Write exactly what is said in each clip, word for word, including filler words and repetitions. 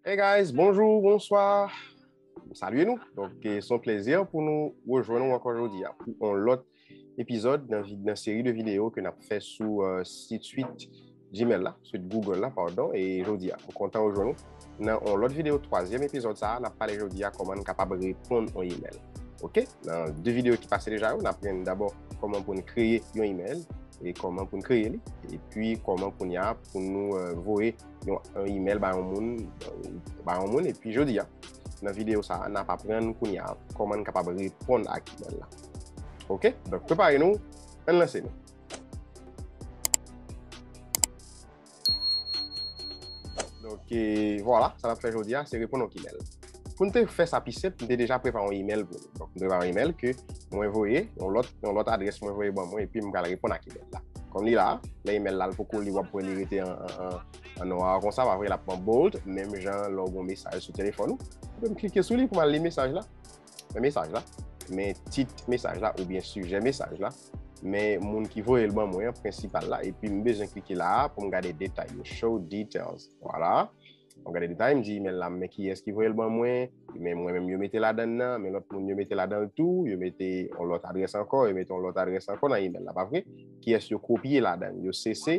Hey guys, bonjou, bonswa. M salye nou. Donk, eh, se yon plezi pou nou rejwenn nou ankò jodi a pou yon lòt epizòd nan, vi- nan seri de videyo ke n ap fè sou uh, sit suite Gmail la, suite Google la, padon. E jodi a, m kontan rejwenn nou nan yon lòt videyo, twazyèm epizòd sa a, n ap pale jodi a kòman n kapab reponn yon email. Ok? Nan de videyo ki pase deja yo, n aprann dabò kòman pou n kreye yon email e kòman pou n kreye li, epi kòman kounye a pou nou uh, voye yon, yon email ba yon moun, uh, ba yon moun, epi jodi a, nan videyo sa a, n ap aprann kounye a kòman n kapab reponn ak email la. Ok? Donk, prepare nou, ann lanse nou. Donk, eh, vwala, sa n ap fè jodi a, se reponn yon email. Pou n te fè sa pi senp, m te deja prepare yon email pou nou. Donk, m prepare yon email ke mwen voye, yon lòt, yon lòt adrès mwen voye ban mwen, epi m pral reponn ak email la. Kòm li la, lè email la, l poko li, w ap wè li rete an, an, an, an nwa konsa, pa vre, l ap pran bold, menm jan lè w gen yon mesaj sou telefòn ou. Epi m klike sou li pou m al li mesaj la. Men mesaj la, men tit mesaj la oubyen sijè mesaj la, men moun ki voye l ban mwen an, prensipal la, epi m bezwen klike la a pou m gade detay yo, show details. Vwala. M gade detay, m di email la, men kiyès ki voye l ban mwen, men mwen menm yo mete ladan l nan, men lòt moun yo mete ladan l tou, yo mete yon lòt adrès ankò, yo mete yon lòt adrès ankò nan email la, pa vre? Kiyès yo kopye ladan l? Yo C C,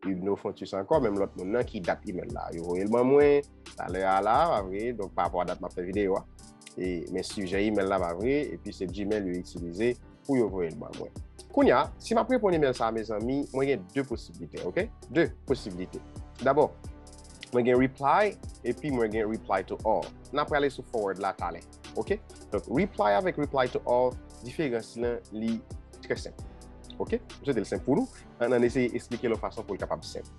Huguenot Fontus ankò, menm lòt moun nan, ki dat email la? Yo voye l ban mwen, talè a la, pa vre? Donk, pa rapò a dat m ap fè videyo a. E, men sijè email la, pa vre? Epi se Gmail yo itilize pou yo voye l ban mwen. Kounye a, si m ap reponn email sa a, mezanmi, mwen gen de posiblite, ok? De posiblite. Dabò, mwen gen reply, epi mwen gen reply to all. N ap prale sou forward la talè, ok? Donk, reply avèk reply to all, diferans lan, li trè senp. Ok? M swete l senp pou nou. Ann, ann eseye esplike l yon fason pou l kapab senp.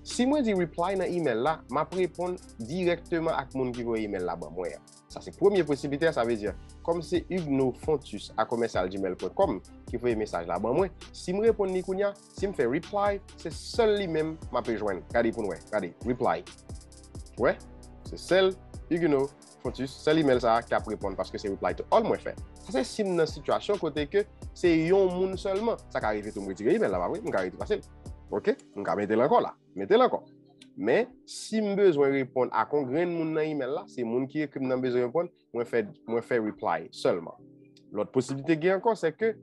Si mwen di reply nan email la, m ap reponn dirèkteman ak moun ki voye email la ban mwen an. Sa se premye posiblite a, sa vle di, kòm se Huguenot Fontus a commercial gmail point com ki voye mesaj la ban mwen, si m reponn li kounye a, si m fè reply, se sèl li menm m ape jwenn. Gade pou n wè. Gade, reply. Wè? Se sèl Huguenot Fontus, sèl email sa a k ap reponn paske se reply to all mwen fè. Sa se si m nan sitiyasyon kote ke se yon moun sèlman. Sa ka rive tou m retire email la, pa vre? M ka retrase l. Ok? M ka mete l ankò la. Mete l ankò. Men, si m bezwen reponn ak yon grenn moun nan email la, se moun ki ekri m nan bezwen reponn, mwen fè, mwen fè reply sèlman. Lòt posiblite gen ankò, se ke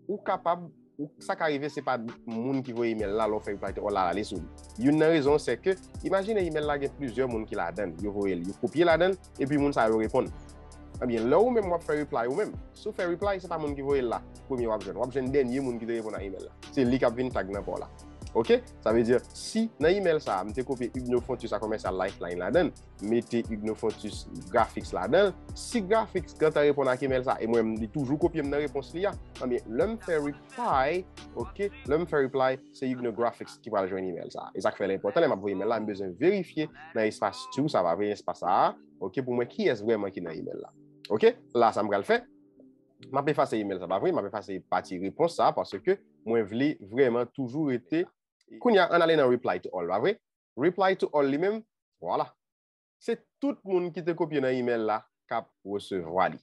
ou kapab, ou, sa ka rive se pa moun ki voye email la, lè w fè reply to all la, l ale sou li. Youn nan rezon se ke, imajine email la gen plizyè moun ki ladan l, yo voye l, yo kopye ladan l, epi moun sa yo reponn. Ebyen, lè ou menm w ap fè reply ou menm, si w fè reply, se pa moun ki voye l la premye w ap jwenn. W ap jwenn dènye moun ki te reponn a email la. Se li k ap vin tag nan pa w la. Ok? Sa vle di, si nan email sa a, m te kopye Huguenot Fontus a commercial lifeline ladan l, mete Huguenot Fontus graphics ladan l, si graphics gentan reponn ak email sa, e mwen, li toujou kopye m nan repons li a, ebyen, lè m fè reply, ok, lè m fè reply, se Huguenot Graphics ki pral jwenn email sa. E sa k fè l enpòtan, lè m ap voye email la, m bezwen verifye nan espas to sa, pa vre, espas sa a, ok, pou mwen kiyès vrèman ki nan email la. Ok? La, sa m pral fè, m ap efase email sa, pa vre, m ap efase pati repons sa, paske mwen vle vrèman toujou rete. Kounye a, ann ale nan reply to all, pa vre? Reply to all li menm, vwala. Se tout moun ki te kopye nan email la k ap resevwa li.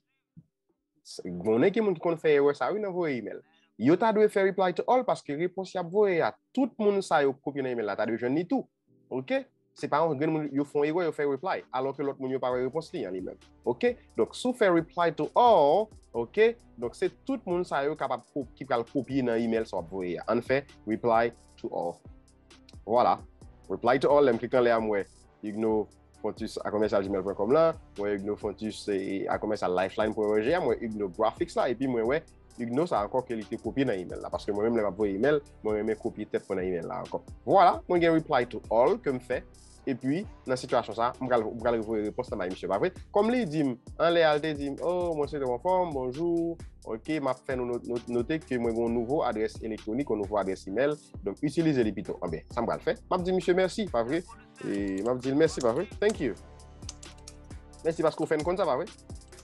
S- Konnen gen moun ki konn fè erè sa, wi, nan voye email. Yo ta dwe fè reply to all paske repons y ap voye a, tout moun sa yo kopye nan email la ta dwe jwenn li tou. Ok? Se pa yon grenn moun yo fè yon erè, yo fè reply, alò ke lòt moun yo pa wè repons li an li menm. Ok? Donk, si w fè reply to all, ok? Donk, se tout moun sa yo kapab ko- ki pral kopye nan email sa w ap voye a. Ann fè reply to all. Vwala. Reply to all, lè m klike anlè a, m wè Huguenot Fontus a commercial gmail point com la, mwen Huguenot Fontus a commercial lifeline point org a, mwen Huguenot Graphics la, epi mwen wè Huguenot sa ankò ke li te kopye nan email la. Paske mwen menm lè m ap voye email, mwen renmen kopye tèt mwen nan email la ankò. Vwala, mwen gen reply to all ke m fè. Epi, nan sitiyasyon sa, m pral, m pral voye repons lan bay misye, pa vre? Kòm li di m, anlè a, li te di m, oh, mwen swete w anfòm, bonjou. Ok, m ap fè nou not- not- note ke mwen gen yon nouvo adrès elektwonik, yon nouvo adrès email. Donk, itilize li pito. Anben, sa m pral fè. M ap di misye mèsi, pa vre? E m ap di l mèsi, pa vre? Thank you. Mèsi paske w fè n konn sa, pa vre?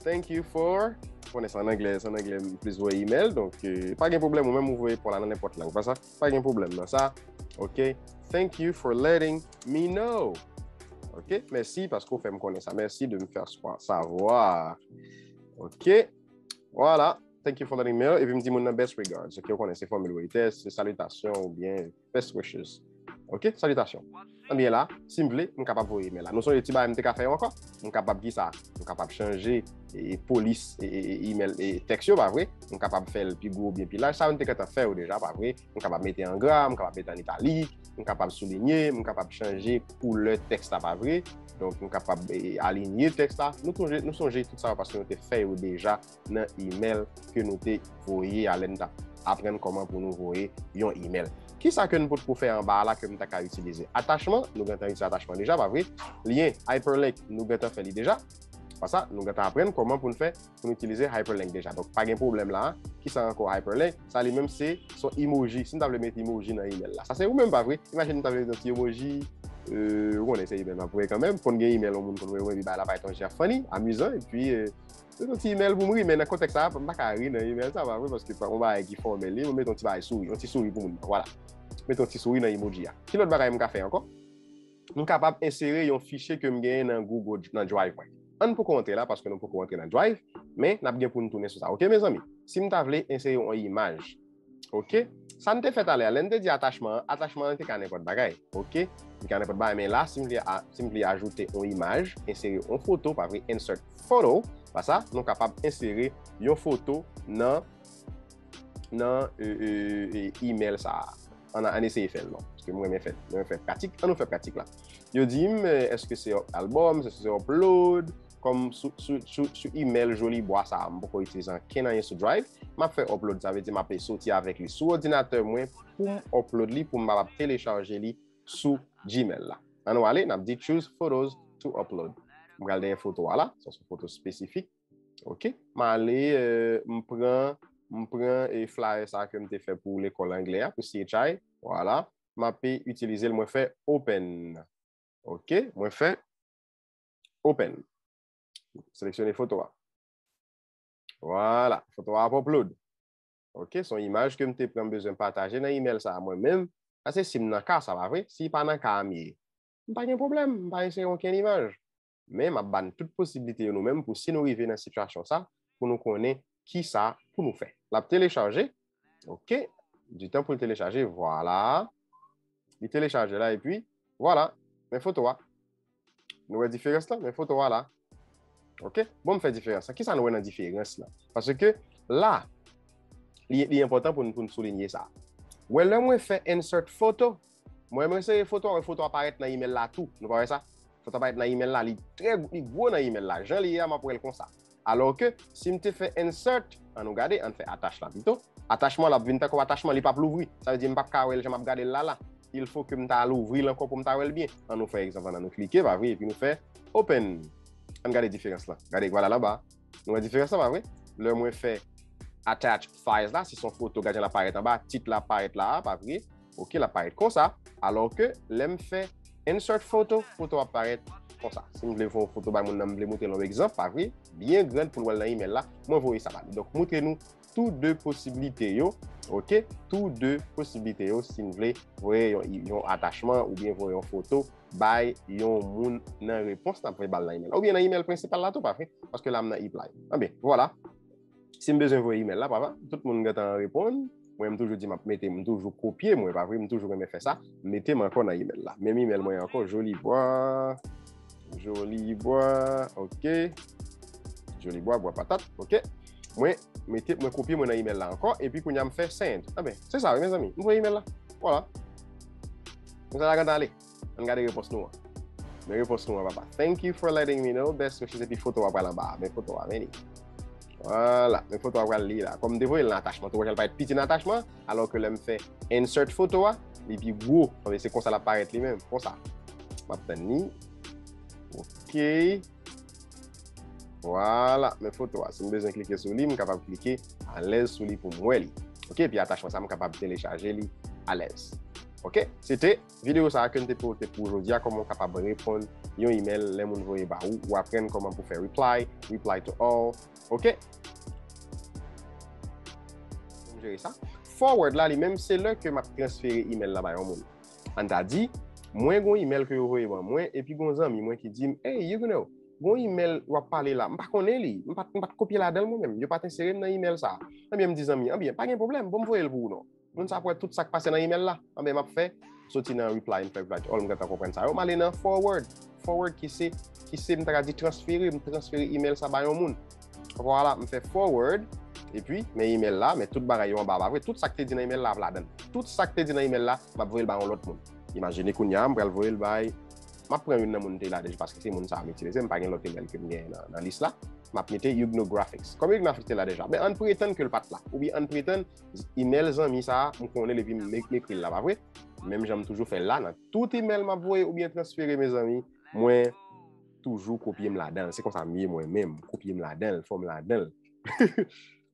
Thank you for, konnen sa an anglè, sa an anglè m plis voye email, donk, eh, pa gen pwoblèm, ou menm ou voye pa w la nan nenpòt lang, pa sa? Pa gen pwoblèm nan sa. Ok? Thank you for letting me know. Ok? Mèsi paske w fè m konnen sa. Merci de me faire soi- savoir. Ok? Vwala. Thank you for letting me know. Epi m di moun nan best regards. Ok, ou konnen se fòmil politès, se salitasyon oubyen best wishes. Ok, salitasyon. Ebyen la, si m vle, m kapab voye email la. Nou sonje ti bagay m te ka fè yo ankò? M kapab ki sa? M kapab chanje e, polis e, e, e, email e, tèks yo, pa vre? M kapab fè l pi gwo oubyen pi laj. Sa yo m te gentan fè yo deja, pa vre? M kapab mete an gra, m kapab mete an italik, m kapab soulinye, m kapab chanje koulè tèks la, pa vre? Donk, m kapab e, alinye tèks la. Nou sonje, nou sonje tout sa yo paske nou te fè yo deja nan email ke nou te voye a lè n t ap aprann kòman pou nou voye yon email. Kisa ke n potko fè anba a la ke m ta ka itilize? Atachman, nou gentan itilize atachman deja, pa vre? Lyen, hyperlink, nou gentan fè li deja. Apa sa, nou gentan aprann kòman pou n fè pou n itilize hyperlink deja. Donk, pa gen pwoblèm la. Kisa ankò hyperlink? Sa li menm se son emoji. Si n ta vle mete emoji nan email la. Sa se ou menm, pa vre? Imajine n ta vle mete yon ti emoji, euh, ou konnen se email m ap voye kanmenm. Konn gen email yon moun konn voye, epi bagay la parèt yon jan funny, amizan, epi, euh, se yon ti email pou m ri, men nan kontèks sa, m pa ka ri nan email sa, pa vre, paske pa yon bagay ki fòmèl li, mwen mete yon ti bagay souri, yon ti souri pou moun nan, vwala. Mete yon ti souri nan emoji a. Ki lòt bagay m ka fè ankò? M kapab ensere yon fichye ke m genyen nan Google, nan Drive mwen. Ann poko antre la, paske nou poko antre nan Drive, men n ap gen pou n tounen sou sa. Ok, mezanmi? Si m ta vle ensere yon imaj, ok? Sa n te fè talè a, lè n te di atachman an, atachman an te ka nenpòt bagay, ok? Li ka nenpòt bagay, men la, si m vle a, si m vle ajoute yon imaj, ensere yon foto, pa vre, insert photo, pa sa, nou kapab ensere yon foto nan, nan, euh, euh, euh, email sa a. Ann, ann eseye fè l, non. Paske m renmen fè, m renmen fè pratik. Ann nou fè pratik la. Yo di m, euh, èske se albòm, èske se upload, kòm sou, sou, sou, sou email Jolibwa sa a, m poko itilize ankenn anyen sou Drive, m ap fè upload, sa vle di m ap soti avèk li sou òdinatè mwen pou m upload li, pou m kapab telechaje li sou Gmail la. Ann nou ale, n ap di choose photos to upload. M pral dèyè foto a la, sa se yon foto espesifik. Ok, m ale, euh, m pran, m pran e flyer sa ke m te fè pou lekòl anglè a, pou C H I. Vwala, m ap itilize l, mwen fè open. Ok, mwen fè open. Seleksyone foto a. Vwala, foto a ap upload. Ok, se yon imaj ke m te pran, m bezwen pataje nan email sa a mwen menm. Paske si m nan ka, sa pa vre. Si pa nan ka a m ye, m pa gen pwoblèm, m pa ensere okenn imaj. Men m ap ba n tout posiblite yo nou menm pou si nou rive nan sitiyasyon sa, pou nou konnen kisa pou nou fè. L ap telechaje. Ok, di tan pou l telechaje, vwala. Li telechaje la, epi vwala, men foto a. Nou wè diferans lan? Men foto a la. Ok? Bon, m fè diferans lan. Kisa nou wè nan diferans lan? Paske la, li, li enpòtan pou n, pou n soulinye sa. Wè, lè mwen fè insert photo, mwen, mwen sere foto a, wè foto a parèt nan email la tou. Nou pa wè sa? Foto a parèt nan email la, li trè, li gwo nan email la. Jan li ye a, m ap wè l konsa. Alò ke, si m te fè insert, ann nou gade, ann fè attach la pito. Atachman, l ap vin tankou atachman, li p ap louvri. Sa vle di, m p ap ka wè l jan m ap gade l la la. Il faut ke m ta louvri l ankò pou m ta wè l byen. Ann nou fè egzanp, ann nou klike, pa vre, epi nou fè open. Ann gade diferans lan. Gade, vwala l anba. Nou wè diferans lan, pa vre? Lè mwen fè attach files la, si se yon foto, gade jan l ap parèt anba, tit la ap parèt la a, pa vre? Ok, l ap parèt konsa. Alò ke lè m fè insert photo, foto ap parèt konsa. Si m vle fè yon foto bay moun nan, m vle montre l yon egzanp, pa vre? Byen grann pou l wè l nan email la, mwen voye sa ba li. Donk, montre nou tou de posiblite yo, ok? Tou de posiblite yo, si n vle voye yon, yon atachman oubyen voye yon foto bay yon moun nan repons n ap voye ba l nan email. Oubyen nan email prensipal la tou, pa vre? Paske la, m nan email. Anben, vwala. Si m bezwen voye email la, papa, tout moun gentan reponn. Mwen, m toujou di m ap mete, m toujou kopye, mwen, pa vre, m toujou renmen fè sa. Mete m ankò nan email la. Menm email mwen ankò, Jolibwa, Jolibwa, ok. Jolibwa, bwa patat, ok. Mwen, mete, mwen kopye mwen nan email la ankò, epi kounye a m fè send. Anben, se sa, wi, mezanmi. M voye email la. Vwala. Mwen sa la gentan ale. Ann gade repons nou an. Men repons nou an, papa. Thank you for letting me know. Best wishes. Epi foto a pral anba a. Men foto a, men li. Vwala. Men foto a pral li la. Kòm m te voye l nan atachman, tou wè jan l parèt piti nan atachman, alò ke lè m fè insert foto a, li pi gwo. Anben, se konsa l ap parèt li menm. Konsa. M ap tann li. Ok. Vwala, men foto a. Si m bezwen klike sou li, m kapab klike alèz sou li pou m wè li. Ok, epi atachman sa, m kapab telechaje li alèz. Ok, se te videyo sa a ke m te pote pou jodi a, kòman w kapab reponn yon email lè moun voye ba ou, ou aprann kòman pou fè reply, reply to all. Ok? Pou m jere sa. Forward la, li menm, se lè ke m ap transfere email la ba yon moun. Ann ta di, mwen gon email ke yo voye ban mwen, epi gon zanmi mwen ki di m, "Hey, Huguenot, gon email w ap pale la, m pa konnen li, m pa t, m pa t kopye ladan l mwen menm, yo pa t ensere m nan email sa a." Anben, m di zanmi an, "Anben, pa gen pwoblèm, bon, m voye l pou ou non." Moun sa ap wè tout sa k pase nan email la. Anben, m ap fè soti nan reply and reply to all, m gentan konprann sa yo. M ale nan forward. Forward ki se, ki se, m ta ka di transfere, m transfere email sa ba yon moun. Vwala, m fè forward, epi men email la, men tout bagay yo anba, pa vre? Tout sa k te di nan email la ap ladan l. Tout sa k te di nan email la, m ap voye l ba yon lòt moun. Imajine kounye a, m pral voye l bay, m ap pran youn nan moun te la deja, paske se moun sa a m itilize, m pa gen lòt email ke m gen nan, nan lis la. M ap mete Yugno Graphics. Kòm Yugno Graphics te la deja, men ann pretann ke l pa t la. Oubyen ann pretann email zanmi sa a, m konnen l epi m, m ekri l la, pa vre? Menm jan m toujou fè l la, nan tout email m ap voye oubyen transfere, mezanmi, mwen toujou kopye m ladan l. Se konsa m ye mwen menm, kopye m ladan l, fò m ladan l.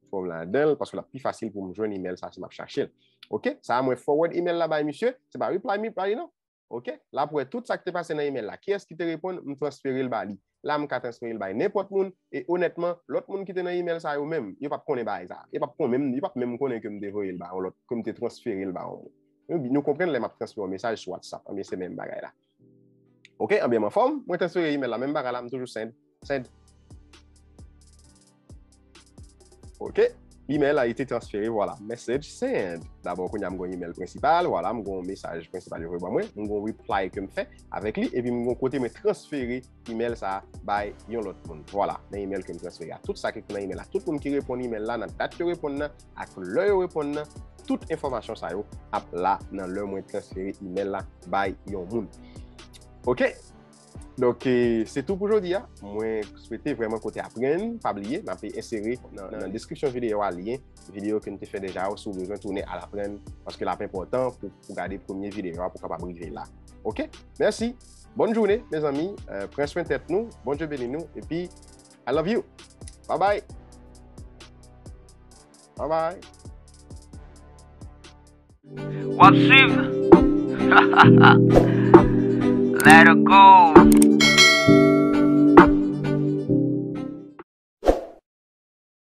Fò m ladan l, paske l ap pi fasil pou m jwenn email sa si m ap chache l. Oke, sa a mwen forward email la bay misye, se pa reply me, reply non. Oke, l ap wè tout sa k te pase nan email la. Kiyès ki te reponn, m transfere l ba li. La, m ka transfere l bay nenpòt moun, e onètman, lòt moun ki te nan email sa yo menm, yo p ap konnen bagay sa. Yo p ap konnen, yo p ap menm konnen ke m te voye l ba yon lòt, ke m te transfere l ba yon moun. Nou, nou konprann lè m ap transfere yon mesaj sou WhatsApp, anbyen se menm bagay la. Oke, anbyen m anfòm, mwen transfere email la, menm bagay la, m toujou send, send. Oke, email la ete transfere, vwala, message send. Dabò, kounye a m gon email prensipal, vwala, m gon mesaj prensipal yo voye ban mwen, m gon reply ke m fè avèk li, epi m gon kote mwen transfere email sa a bay yon lòt moun. Vwala, nan email ke m transfere a. Tout sa ki nan email la, tout moun ki reponn email la, nan dat yo reponn nan, ak lè yo reponn nan, tout enfòmasyon sa yo ap la nan lè mwen transfere email la bay yon moun. Oke? Donk, eh, se tou pou jodi a. Mwen swete vrèman ke w te aprann. Pa bliye, m ape ensere nan, nan deskripsyon videyo a lyen videyo ke n te fè deja yo si w bezwen tounen al aprann, paske l ap enpòtan pou, pou gade premye videyo a pou w kapab rive la. Oke? Mèsi. Bòn jounen, mezanmi. Eh, pran swen tèt nou. Bondye beni nou. Epi, I love you. Bye bye. Bye bye. W ap swiv? Let it go.